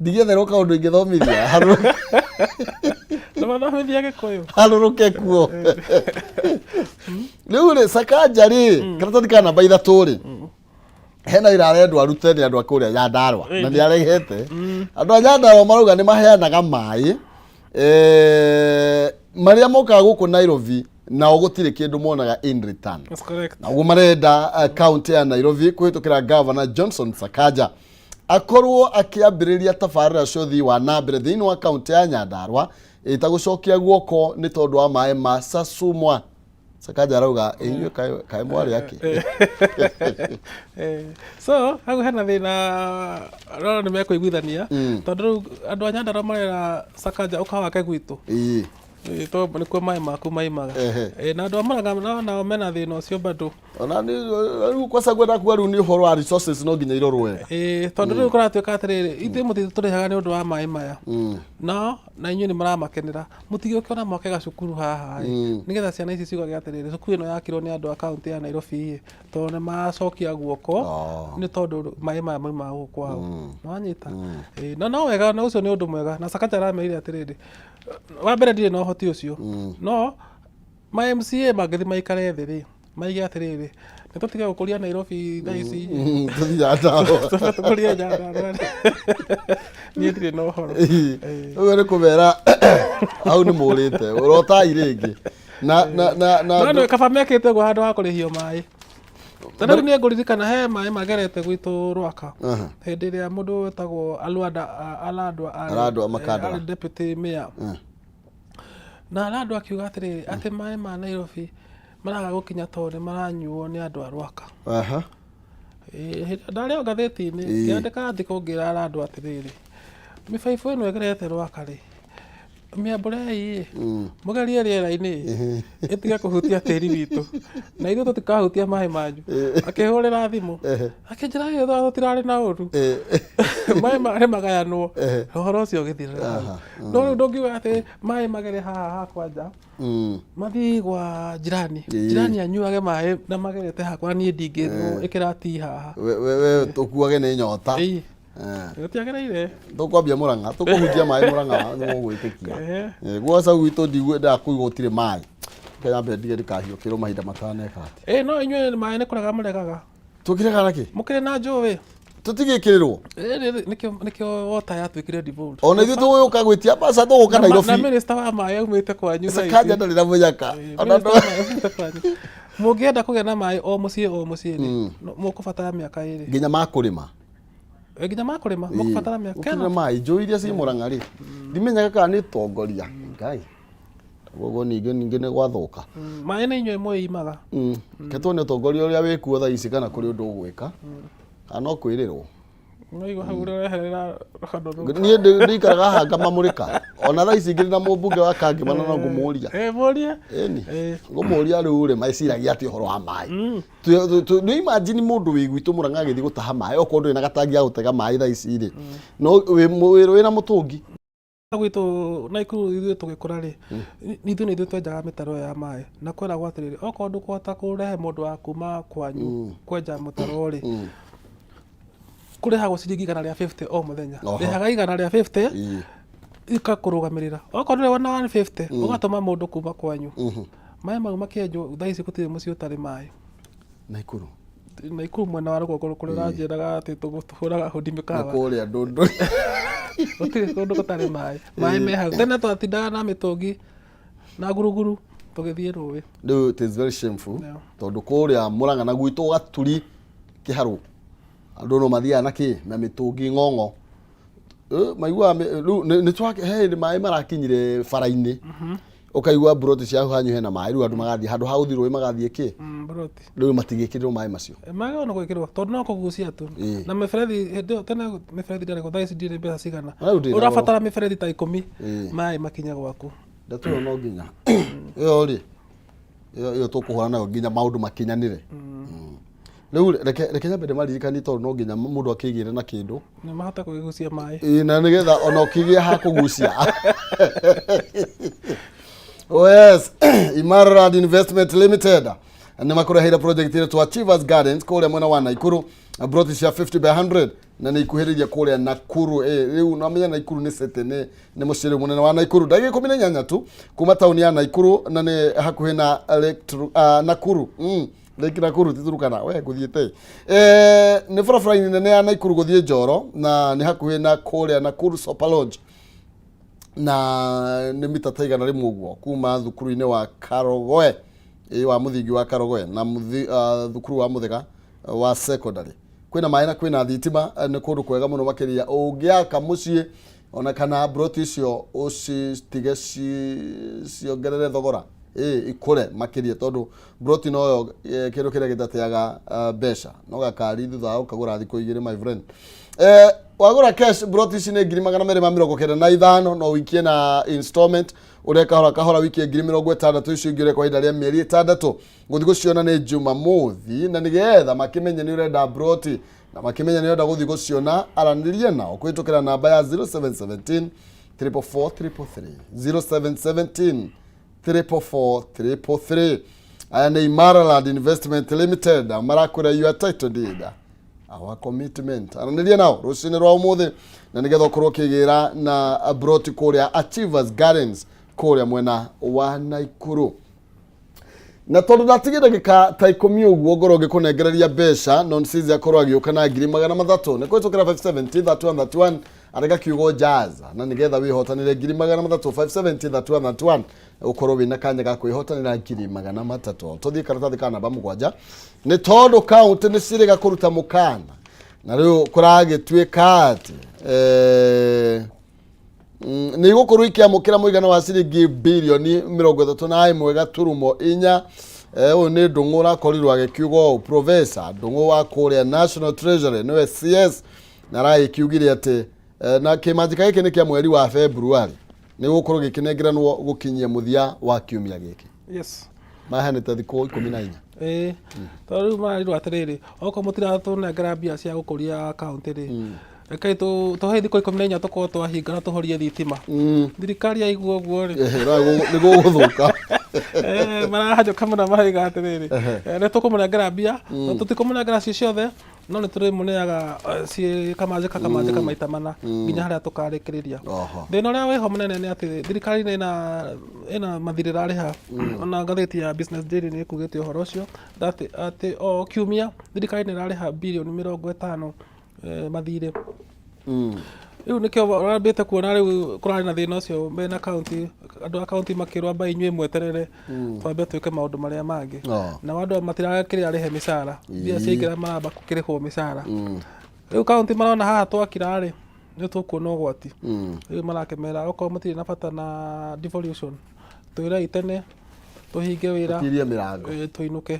Ndigĩetherwo kaũndũ ingĩthomithia. Ndũmathomithia Gĩkũyũ. Harũrũke kuo. Rĩu rĩ, Sakaja rĩ, karatathi ka namba 3 rĩ, hena wĩra arendwo arute nĩ andũ a kũrĩa Nyandarũa na nĩ aregete. Andũ a Nyandarũa marauga nĩ maheanaga maĩ marĩa mokaga gũkũ Nairobi, nao gũtirĩ kĩndũ monaga in return. That's correct. Na ũguo marenda county ya Nairobi kũhĩtũkĩra Governor Johnson Sakaja. Akorwo akĩambĩrĩria tabarĩra cia ũthii wa na mbere thĩinĩ wa kaunti ya Nyandarua ĩta gũcokia guoko nĩ tondũ wa maĩ ma Sasumwa. Sakaja arauga inyuĩ kaĩ kaĩ mwarĩ akĩ. Eh, so hau hena thĩna no nĩ mekũiguithania tondũ rĩu andũ a Nyandarua marera Sakaja ũka wake gwitũ. Ĩĩ. Ĩĩ, tondũ nĩkuo maĩ maku maimaga. Ehe. Ĩĩ, na andũ a Murang'a nao mena thĩna ũcio bado. Ona nĩ rĩu kwaca ngwenda kuga rĩu nĩ ũhoro wa resources no nginya irorwo wega. Ĩĩ, tondũ rĩu kũratuĩka atĩrĩrĩ, ithuĩ mũtitũrĩhaga nĩ ũndũ wa maĩ maya. No na inyuĩ nĩ mũramakenera. Mũtigĩũke ona mwake gacukuru haha ĩ, nĩgetha ciana ici ciugage atĩrĩrĩ, cukuru ĩno yakirwo nĩ andũ a kaũntĩ ya Nairobi ĩ, tondũ nĩ macokia guoko nĩ tondũ maĩ maya maumaga gũkũ kwao. Nĩwanyita? Ĩĩ, na no wega, na ũcio nĩ ũndũ mwega. Na Sakaja aramerire atĩrĩrĩ, wa mbere ndirĩ na ũhoti ũcio, no ma MCA mangĩthiĩ maikare thĩ rĩ, maige atĩrĩrĩ, nĩ tũtige gũkũria Nairobi thaa ici. Tũthiĩ Nyandarũa. Tũbe tũkũrie Nyandarũa. Niĩ ndirĩ na ũhoro. Ũguo nĩ kũmera hau nĩ mũrĩte ũrotai rĩngĩ na na na na No nĩ kaba mekĩte ũguo handũ ha kũrĩhio maĩ. Ta rĩu niĩ ngũririkana he maĩ magerete gwitũ Rwaka. Aha. Hĩndĩ ĩrĩa mũndũ wetagwo Alwanda Alandwa arĩ Alandwa Makandara. arĩ deputy mayor. Na Alandwa akiuga atĩrĩrĩ, atĩ maĩ ma Nairobi maraga gũkinya tondũ nĩ maranyuo nĩ andũ a Rwaka. Aha. Ĩĩ, hĩndĩ- ndarĩ o ngathĩti-inĩ Ĩĩ. ngĩandĩka andĩko ngĩra andũ atĩrĩrĩ, mĩbaibũ ĩno ĩgerete Rwaka rĩ, mĩambũrei ĩ, mũgerie rĩera-inĩ ĩ, ĩtige kũhutia tĩri witũ na ithuĩ tũtikahutia maĩ manyu. Akĩhũrĩra thimũ akĩnjĩra ĩ tũtirarĩ na ũru, maĩ marĩ magayanwo, ũhoro ũcio ũgĩthirĩra hau. No rĩu ndũngiuga atĩ maĩ magere haha hakwa nja mathiĩ gwa jirani, jirani anyuage maĩ na magerete hakwa niĩ ndingĩrwo ĩkĩra tii haha. We we we tũkuage nĩ nyota. Ĩĩ. Eh. Gũtiagĩrĩire. Tũkwambia Mũrang'a, tũkũhunjia maĩ Mũrang'a nĩ mũgwĩtĩkia. Ehe. Eh, Gwaca gwitũ ndigwendaga kũigua gũtirĩ maĩ. Kanyambe ndige ndikahiũkĩrwo mahinda mataneka atĩ. Ĩĩ no inyuĩ maĩ nĩ kũrega mũregaga. Tũkĩrega nakĩ? Mũkĩrĩ na njũĩ. Tũtigĩkĩrĩrwo. Ĩĩ, nĩkĩo nĩkĩo water yatuĩkire devolved. Ona ithuĩ tũgũka gwĩtia mbaca tũgũka Na Nairobi. minister wa maĩ aumĩte kwanyu thaa ici. Sakaja ndarĩ na mũnyaka. Ĩĩ, Ona minister wa maĩ aumĩte kwanyu. Mũngĩenda kũgĩa na maĩ o mũciĩ o mũciĩ rĩ, mũkũbatara mĩaka ĩrĩ. Nginya ma kũrĩma. Eh, nginya ma kũrĩma mũkũbatara mĩaka Gũtirĩ ĩno. na maĩ njũĩ iria ciĩ Mũrang'a rĩ, ndimenyaga kana nĩ tongoria. Ngai. Ũguo ningĩ ningĩ nĩ gwathũka. Maĩ nĩ inyuĩ mwĩimaga. Ke tuone ũtongoria ũrĩa wĩkuo thaa ici kana kũrĩ ũndũ ũgwĩka. Kana no kwĩrĩrwo. Ũraigua hau ũrĩa ũreherera rũgano rũu. Niĩ ndikaraga haha ngamamũrĩka. Ona thaa ici ngĩrĩ na mũmbunge wa Kangĩma na no ngũmũria. Eh, mũrie. Ĩni. Eh. Ngũmũria rĩu rĩ meciragia atĩ ũhoro wa maĩ. Nĩ imagine mũndũ wĩ gwitũ Mũrang'a agĩthiĩ gũtaha maĩ okorwo ndũrĩ na gatangi ga gũtega maĩ thaa ici rĩ. No wĩ na mũtũngi. Gwitũ Naikuru ithuĩ tũgĩkũra rĩ, ithuĩ nĩ ithuĩ twenjaga mĩtaro ĩyo ya maĩ na kweragwo atĩrĩrĩ, okorwo ndũkũhota kũrehe mũndũ wa kuma kwanyu kwenja mũtaro rĩ, kũrĩhagwo ciringi 150 o mũthenya. Rĩhaga 150 ikakũrũgamĩrĩra. Okorwo ndũrĩ na 150 ũgatũma mũndũ kuma kwanyu. Maĩ mau makĩenjwo thaa ici gũtirĩ mũciĩ ũtarĩ maĩ. Naikuru. Naikuru mwena wa rũgongo kũrĩa ũranjĩraga atĩ tũhũraga hũndi Na mĩkawa. kũrĩa ndũndũ. Gũtirĩ kũndũ gũtarĩ maĩ. Maĩ me hau. Tene twatindaga na mĩtũngi na ngurunguru tũgĩthiĩ rũĩ. Rĩu it is very shameful Yeah. tondũ kũrĩa Mũrang'a na gwitũ Gaturi Kĩharũ andũ no mathiaga na kĩ na mĩtũngi ng'ong'o. Eh, maiguaga rĩu nĩ he hĩndĩ maĩ marakinyire bara-inĩ ũkaigua mburoti cia hau hanyu hena maĩ rĩu andũ magathiĩ handũ ha gũthiĩ rũĩ magathiĩ kĩ Mburoti. Rĩu matigĩkĩrĩrwo maĩ macio. Magĩrĩirwo nĩ gwĩkĩrwo tondũ no kũgucia tu. Ĩĩ. Na mĩberethi hĩndĩ ĩyo tene mĩberethi ndĩarĩ kuo, thaa ici ndiũĩ nĩ mbeca cigana. Rĩu ndĩna goro. Ũrabatara mĩberethi ta 10 Ĩĩ. maĩ makinye gwaku. Ndeto ĩyo no nginya ĩyo rĩ ĩyo tũkũhũra nayo nginya maũndũ makinyanĩre. Rĩu reke reke nyambe ndĩmaririkanie tondũ no nginya mũndũ akĩgĩre na kĩndũ. Nĩ mahote kũgĩgucia maĩ. Ĩĩ, na nĩgetha ona ũkĩgĩa ha kũgucia. Oh yes, Imara Land Investment Limited nĩ makũreheire project ĩretwo Achievers Gardens kũrĩa mwena wa Naikuru, broti cia 50 by 100 na nĩ ikuhĩrĩirie kũrĩa Nakuru. Eh, rĩu namenya Naikuru nĩ city, nĩ mũciĩ rĩu mũnene wa Naikuru, ndagĩka 18 tu kuma taũni ya Naikuru na nĩ hakuhĩ na Lake Nakuru. Lake Nakuru ti Turkana, we ngũthiĩte. Eh, nĩ barabara-inĩ nene ya Naikuru gũthiĩ Njoro na nĩ hakuhĩ na kũrĩa Nakuru Super Lodge na nĩ mita ta 100 ũguo kuma thukuru-inĩ wa Karogoe, ĩ wa mũthingi wa Karogoe na thukuru wa Mũthĩga wa secondary. Kwĩna maĩ na kwĩna thitima, nĩ kũndũ kwega mũno makĩria. Ũngĩaka mũciĩ ona kana mburoti icio ũcitige ciongerere thogora, ĩ ikũre makĩria, tondũ mburoti noyo kĩndũ kĩrĩa gĩtateaga mbeca. No gakari thutha wa ũkagũra thikũ igĩrĩ, my friend. Wagũra cash, mburoti ici nĩ 295,000. No ũikie na installment ũrĩa kahora kahora, wikie 60,000, icio ingĩ ũrĩa kwa ihinda rĩa mĩeri 6. Gũthiĩ gũciona nĩ Jumamothi, na nĩgetha makĩmenye nĩ ũrenda mburoti na makĩmenye nĩ ũrenda gũthiĩ gũciona, aranĩrie nao kũhĩtũkĩra namba ya 0717 444 333, 0717 444 333. Aya nĩ Imaraland Investment Limited, marakwĩra your title deed, our commitment. Aranĩria nao rũcinĩ rwa ũmũthĩ na nĩgetha ũkorwo ũkĩgĩra na broti kũrĩa Achievers Gardens, kũrĩa mwena wa Naikuru. Na tondũ ndatigia ndagĩka ta 10 ũguo ngorwo ngĩkũnengereria mbeca, Nonsizi akorwo agĩũka na 300,000 nĩ kũhĩtũkĩra 570 31 31, arega kiugo jaza, na nĩgetha wĩhotanĩre 300,000. 570 31 31, ũkorwo wĩna kanya ga kwĩhotanĩra 300,000. Tũthiĩ karatathi ka namba 7, nĩ tondũ kaũntĩ nĩ ciĩrĩga kũruta mũkana, na rĩu kũragĩtuĩka atĩ nĩ igũkorwo ikĩamũkĩra mũigana wa ciringi birioni 31.4. Ũyũ nĩ Ndũng'ũ ũrakorirwo agĩkiuga ũũ, Professor Ndũng'ũ wa kũrĩa National Treasury, nĩwe CS, na aragĩkiugire atĩ na kĩmanjĩka gĩkĩ nĩ kĩa mweri wa February, nĩ gũkorwo gĩkĩnengeranwo gũkinyia mũthia wa kiumia gĩkĩ. Maheanĩte thikũ 14. Ĩĩ, tondũ rĩu mararirwo atĩrĩrĩ, okorwo mũtiratũnengera mbia cia gũkũria kaũntĩ rĩ, rekei tũhe thikũ 14 tũkorwo twahinga na tũhorie thitima. Thirikari yaigua ũguo rĩ, Nĩ gũgũthũka. Marahanyũka mũno, maraiga atĩrĩrĩ, nĩ tũkũmũnengera mbia, no tũtikũmũnengera ciĩ ciothe, no nĩ tũrĩmũneaga ciĩ kamanjĩka kamanjĩka maita mana nginya harĩa tũkarĩkĩrĩria. Thĩna ũrĩa wĩho mũnene nĩ atĩ thirikari nĩ ĩna mathirĩ ĩrarĩha. Ona ngathĩti ya Business Daily nĩ ĩkugĩte ũhoro ũcio atĩ o kiumia thirikari nĩ ĩrarĩha birioni 50 mathirĩ. Rĩu nĩkĩo ũrambĩte kuona rĩu kũrarĩ na thĩna ũcio mena kaunti, andũ a kaunti makĩrwo amba inyuĩ mweterere twambe twĩke maũndũ marĩa mangĩ. Nao andũ matirakĩrĩ arĩhe mĩcara, mbia ciaingĩra maramba kũrĩhwo mĩcara. Rĩu kaunti marona haha twakira rĩ, nĩ tũkuona ũgwati. Rĩu marakĩmera okorwo mũtirĩ na bata na devolution, twĩrei tene tũhinge wĩra, Tirie mĩrango. Tũinũke.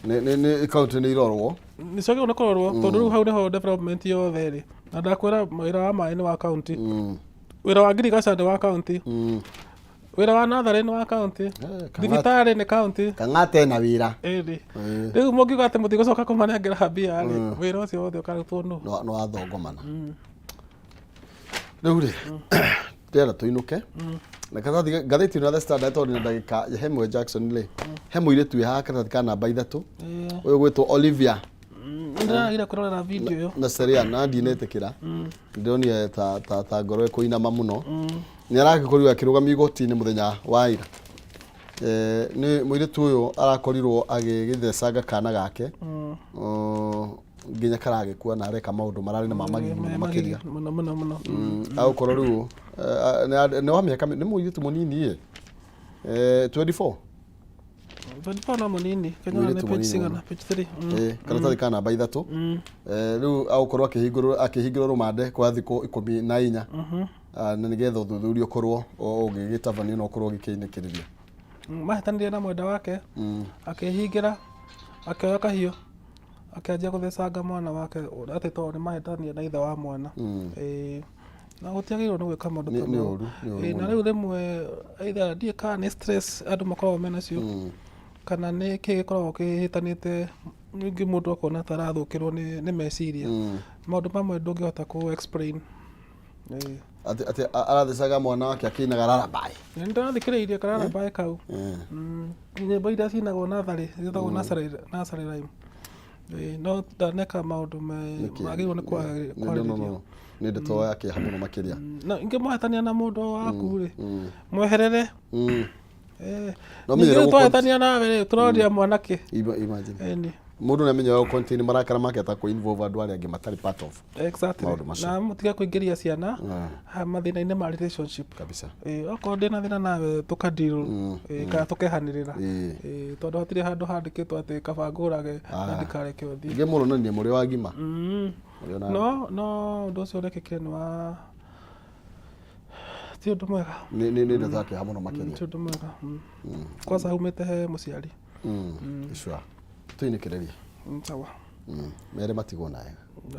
Nĩ kaunti nĩ irorwo. Nĩ ciagĩrĩirwo nĩ kũrorwo, tondũ rĩu hau nĩho development yothe ĩrĩ. Na ndakwĩra wĩra wa maĩ nĩ wa kaunti, wĩra wa ngirigaca nĩ wa kaunti, wĩra wa natharĩ nĩ wa kaunti, thibitarĩ nĩ kaunti. Kang'ata ena wĩra. Ĩni rĩu mũngiuga atĩ mũtigũcoka kũmanengera mbia rĩ, wĩra ũcio wothe ũkarutwo nũ? Nĩ wathongomana. Rĩu rĩ, ndĩrenda tũinũke na karatathi ngathĩti ĩno ya The Standard, tondũ na ndagĩka hemwe Jackson rĩ, he mũirĩtu wĩ haha karatathi ka namba 3, ũyũ gwĩtwo Olivia. Ndĩragire kũrorera video ĩyo. Na Seria na ndinetĩkĩra, ndĩronire ta ngoro ĩkũinama mũno. Nĩ aragĩkorirwo akĩrũgamio igoti-inĩ mũthenya wa ira. Nĩ mũirĩtu ũyũ arakorirwo agĩgĩthecanga kana gake nginya karagĩkua, na areka maũndũ mararĩ na mamagigi mũno makĩria. Mũno mũno mũno. Agũkorwo rĩu nĩ wa mĩaka, nĩ mũirĩtu mũnini ĩ, 24. 24 no mũnini. Kenya nĩ Mũirĩtu page mũnini. cigana? Page 3. Karatathi ka namba 3. Rĩu agũkorwo akĩhingũrwo rũmande kwa thikũ 14, na nĩgetha ũthuthuria ũkorwo ũgĩgĩtabanio na ũkorwo ũgĩkĩinĩkĩrĩrio. Mahĩtanirie na mwenda wake, akĩhingĩra, akĩoya kahiũ, akĩanjia gũthecanga mwana wake atĩ tondũ nĩ mahĩtania na ithe wa mwana. Ĩĩ. Na gũtiagĩrĩirwo nĩ gwĩka maũndũ ta Nĩ mau. ũru, nĩ ũru Ĩĩ, na mũno. rĩu rĩmwe either ndiũĩ kana nĩ stress andũ makoragwo menacio, kana nĩ kĩ gĩkoragwo kĩhĩtanĩte, rĩngĩ mũndũ akona ta arathũkĩrwo nĩ meciria. Maũndũ mamwe ndũngĩhota kũ explain. Ĩĩ. Atĩ arathecaga mwana wake akĩinaga rarabai. Nĩ ndĩrathikĩrĩirie kararabai kau. Nyĩmbo iria cinagwo natharĩ ciĩtagwo nursery rhyme. Ĩĩ, no ndaneka maũndũ magĩrĩirwo nĩ No, no, kwarĩrĩrio. no. Nĩ ndeto ya kĩeha mũno makĩria. Na ingĩmũhetania na mũndũ waku rĩ, mweherere. No Ningĩ menyere rĩu gũkorwo- twahĩtania nawe rĩ, tũroria mwanake. Imagine. Ĩni. Mũndũ nĩ amenyaga gũ-contain marakara make atakũ involve andũ arĩa angĩ matarĩ part of Exactly. maũndũ macio. Na mũtige kũingĩria ciana ha mathĩna-inĩ ma relationship. Kabisa. Okorwo ndĩna thĩna nawe tũkadeal, kana tũkehanĩrĩra. Tondũ hatirĩ handũ handĩkĩtwo atĩ kaba ngũrage na ndikareke ũthiĩ. Ingĩ mũronania mũrĩ wa ngima. Mũrĩ ona- No ũndũ ũcio ũrekĩkire nĩ wa ti ũndũ mwega. Nĩ ndeto ya kĩeha mũno makĩria. Ti ũndũ mwega. Kwanza haumĩte he mũciari. Sure. Tũinĩkĩrĩrie. Sawa. Mere matigwo nawe.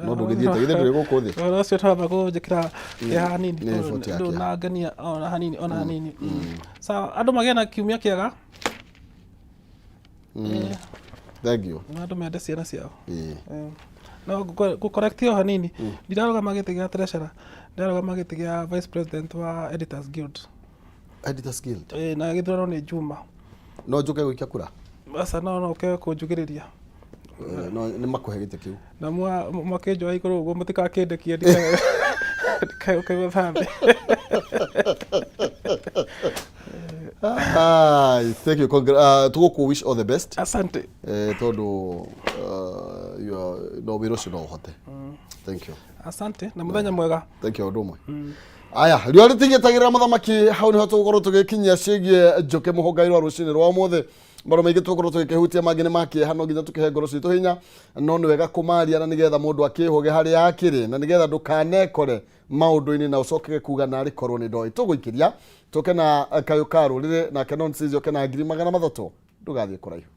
No ndũgĩthiĩte githĩ ndũrĩ gũkũ thĩ. Ũhoro ũcio twamba kũnjĩkĩra kĩeha hanini, Nĩ tondũ riboti ya kĩeha. ndũnangenia ona hanini ona hanini. Sawa, andũ magĩe na kiumia kĩega. Thank you. Na andũ mende ciana ciao. Ĩĩ. No gũcorrect o hanini, ndirarũgama gĩtĩ gĩa treasurer, ndirarũgama gĩtĩ gĩa vice president wa Editors Guild. Editors Guild. Na gĩthurano nĩ Juma. No njũke gũikia kura. Aca, no ũke kũnjugĩrĩria. No nĩ makũhe gĩtĩ kĩu. Na mwakĩnjoa igũrũ ũguo mũtikakĩndekie ndikae gũtha thĩ. Ai, thank you. Tũgũkũ wish all the best. Asante. Tondũ you are, no wĩra ũcio no ũhote. Thank you. Asante na mũthenya mwega. Thank you ũndũ ũmwe. Aya, riũa rĩtigĩtagĩrĩra mũthamaki, hau nĩho tũgũkorwo tũgĩkinyia ciĩgiĩ Njũkĩ Mũhũngai rwa rũcinĩ rwa ũmũthĩ. Maũndũ maingĩ tũgũkorwo tũgĩkĩhutia, mangĩ nĩ ma kĩeha, no nginya tũkĩhe ngoro citũ hinya, no nĩ wega kũmaria na nĩgetha mũndũ akĩhũge harĩa akĩrĩ na nĩgetha ndũkanekore maũndũ-inĩ na ũcokege kuga narĩ korwo nĩ ndoĩ. Tũgũikĩria tũke na kayũ ka rũrĩrĩ nake nonsense oke na 300,000. Ndũgathiĩ kũraihu.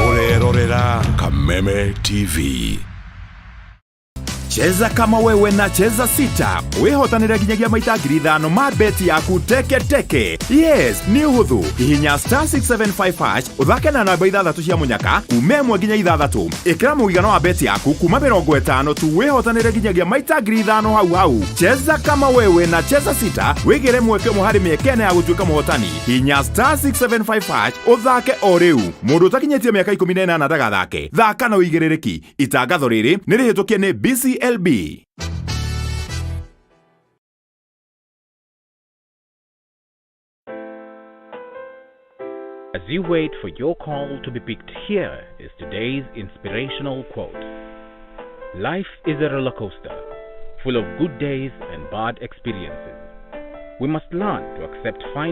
Ũrerorera Kameme TV. Cheza kama wewe na Cheza Sita wihotanire nginyagia maita 5,000 ma beti yaku teke teke. Yes, nĩ ũhũthũ. Hihinya star 675 hash ũthake na namba ithathatũ cia mũnyaka kuma 1 nginya 6. Ĩkĩra mũigana wa beti yaku kuma 50 tu wĩhotanĩre nginyagia maita 5,000 hau hau. Cheza kama wewe na Cheza Sita wĩgĩre mweke ũmwe harĩ mĩeke ĩna ya gũtuĩka mũhotani. Hihinya star 675 hash ũthake o rĩu. Mũndũ ũtakinyĩtie mĩaka 18 ndagathake. Thaka na ũigĩrĩrĩki. Itangatho rĩrĩ nĩ rĩhĩtũkie nĩ BCLB. As you wait for your call to be picked, here is today's inspirational quote. Life is a roller coaster, full of good days and bad experiences. We must learn to accept finite